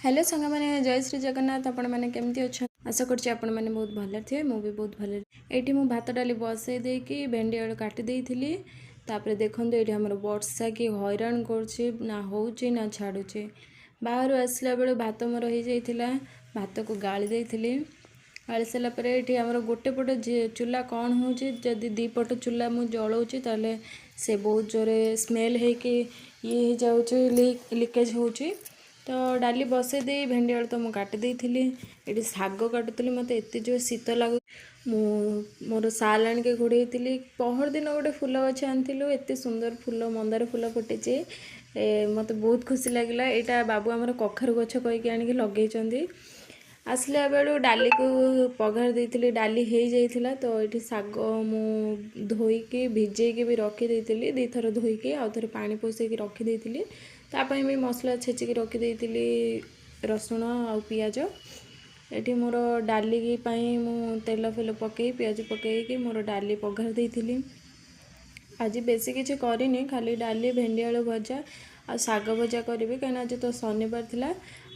Hello ସାଙ୍ଗମାନେ, ଜୟ ଶ୍ରୀ ଜଗନ୍ନାଥ। ଆପଣମାନେ କେମିତି ଅଛନ୍ତି? ଆଶା କରୁଛି ଆପଣମାନେ ବହୁତ ଭଲରେ ଥିବେ। ମୁଁ ବି ବହୁତ ଭଲରେ। ଏଇଠି ମୁଁ ଭାତ ଡାଲି ବସେଇ ଦେଇକି ଭେଣ୍ଡି ଆଳୁ କାଟି ଦେଇଥିଲି। ତାପରେ ଦେଖନ୍ତୁ, ଏଇଠି ଆମର ବର୍ଷା କି ହଇରାଣ କରୁଛି, ନା ହେଉଛି ନା ଛାଡ଼ୁଛି। ବାହାରୁ ଆସିଲା ବେଳୁ ଭାତ ମୋର ହେଇଯାଇଥିଲା। ଭାତକୁ ଗାଳି ଦେଇଥିଲି। ଗାଳି ସାରିଲା ପରେ ଏଇଠି ଆମର ଗୋଟେ ପଟ ଚୁଲା କ'ଣ ହେଉଛି, ଯଦି ଦୁଇ ପଟ ଚୁଲା ମୁଁ ଜଳାଉଛି, ତାହେଲେ ସେ ବହୁତ ଜୋରେ ସ୍ମେଲ୍ ହେଇକି ଇଏ ହେଇଯାଉଛି, ଲିକେଜ୍ ହେଉଛି। ତ ଡାଲି ବସେଇ ଦେଇ ଭେଣ୍ଡି ଆଳୁ ତ ମୁଁ କାଟି ଦେଇଥିଲି। ଏଠି ଶାଗ କାଟୁଥିଲି, ମୋତେ ଏତେ ଜୋର ଶୀତ ଲାଗୁ, ମୁଁ ମୋର ସାଲ୍ ଆଣିକି ଘୋଡ଼େଇଥିଲି। ପହରଦିନ ଗୋଟେ ଫୁଲ ଗଛ ଆଣିଥିଲୁ। ଏତେ ସୁନ୍ଦର ଫୁଲ, ମନ୍ଦାର ଫୁଲ ଫୁଟିଛି, ମୋତେ ବହୁତ ଖୁସି ଲାଗିଲା। ଏଇଟା ବାବୁ ଆମର କଖାରୁ ଗଛ କହିକି ଆଣିକି ଲଗେଇଛନ୍ତି। ଆସିଲା ବେଳୁ ଡାଲିକୁ ପଘାରି ଦେଇଥିଲି, ଡାଲି ହେଇଯାଇଥିଲା। ତ ଏଇଠି ଶାଗ ମୁଁ ଧୋଇକି ଭିଜେଇକି ବି ରଖିଦେଇଥିଲି। ଦୁଇଥର ଧୋଇକି ଆଉ ଥରେ ପାଣି ପଶେଇକି ରଖିଦେଇଥିଲି। ତା ପାଇଁ ବି ମସଲା ଛେଚିକି ରଖିଦେଇଥିଲି, ରସୁଣ ଆଉ ପିଆଜ। ଏଠି ମୋର ଡାଲି ପାଇଁ ମୁଁ ତେଲ ଫେଲ ପକାଇ, ପିଆଜ ପକାଇକି ମୋର ଡାଲି ପଘାରି ଦେଇଥିଲି। ଆଜି ବେଶୀ କିଛି କରିନି, ଖାଲି ଡାଲି, ଭେଣ୍ଡି ଆଳୁ ଭଜା ଆଉ ଶାଗ ଭଜା କରିବି, କାହିଁକିନା ଆଜି ତ ଶନିବାର ଥିଲା।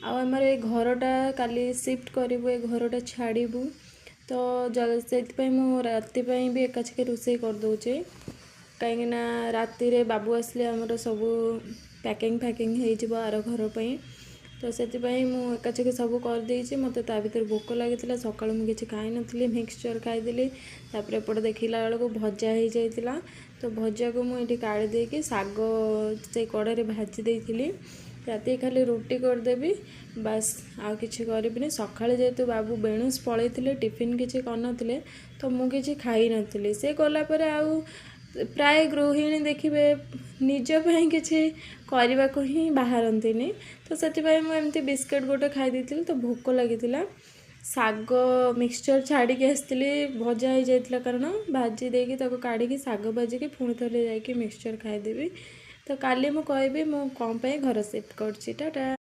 ଆଉ ଆମର ଏ ଘରଟା କାଲି ସିଫ୍ଟ କରିବୁ, ଏ ଘରଟା ଛାଡ଼ିବୁ, ତ ସେଥିପାଇଁ ମୁଁ ରାତି ପାଇଁ ବି ଏକାଛେକେ ରୋଷେଇ କରିଦେଉଛି, କାହିଁକିନା ରାତିରେ ବାବୁ ଆସିଲେ ଆମର ସବୁ ପ୍ୟାକିଂ ଫ୍ୟାକିଂ ହେଇଯିବ ଆର ଘର ପାଇଁ। ତ ସେଥିପାଇଁ ମୁଁ ଏକାଛେକେ ସବୁ କରିଦେଇଛି। ମୋତେ ତା ଭିତରେ ଭୋକ ଲାଗିଥିଲା, ସକାଳୁ ମୁଁ କିଛି ଖାଇନଥିଲି, ମିକ୍ସଚର୍ ଖାଇଦେଲି। ତାପରେ ଏପଟେ ଦେଖିଲା ବେଳକୁ ଭଜା ହେଇଯାଇଥିଲା। ତ ଭଜାକୁ ମୁଁ ଏଇଠି କାଢ଼ି ଦେଇକି ଶାଗ ସେଇ କଡ଼ାରେ ଭାଜି ଦେଇଥିଲି। ରାତିକି ଖାଲି ରୁଟି କରିଦେବି ବାସ୍, ଆଉ କିଛି କରିବିନି। ସକାଳେ ଯେହେତୁ ବାବୁ ବେଣୁସ ପଳେଇଥିଲେ, ଟିଫିନ୍ କିଛି କରିନଥିଲେ, ତ ମୁଁ କିଛି ଖାଇନଥିଲି। ସେ ଗଲା ପରେ ଆଉ ପ୍ରାୟ ଗୃହିଣୀ ଦେଖିବେ ନିଜ ପାଇଁ କିଛି କରିବାକୁ ହିଁ ବାହାରନ୍ତିନି। ତ ସେଥିପାଇଁ ମୁଁ ଏମିତି ବିସ୍କୁଟ୍ ଗୋଟେ ଖାଇ ଦେଇଥିଲି। ତ ଭୋକ ଲାଗିଥିଲା, ଶାଗ ମିକ୍ସଚର୍ ଛାଡ଼ିକି ଆସିଥିଲି, ଭଜା ହେଇଯାଇଥିଲା, କାରଣ ଭାଜି ଦେଇକି ତାକୁ କାଢ଼ିକି ଶାଗ ଭାଜିକି ପୁଣି ଥରେ ଯାଇକି ମିକ୍ସଚର୍ ଖାଇଦେବି। ତ କାଲି ମୁଁ କହିବି ମୁଁ କ'ଣ ପାଇଁ ଘର ସିଫ୍ଟ କରୁଛି। ଟାଟା।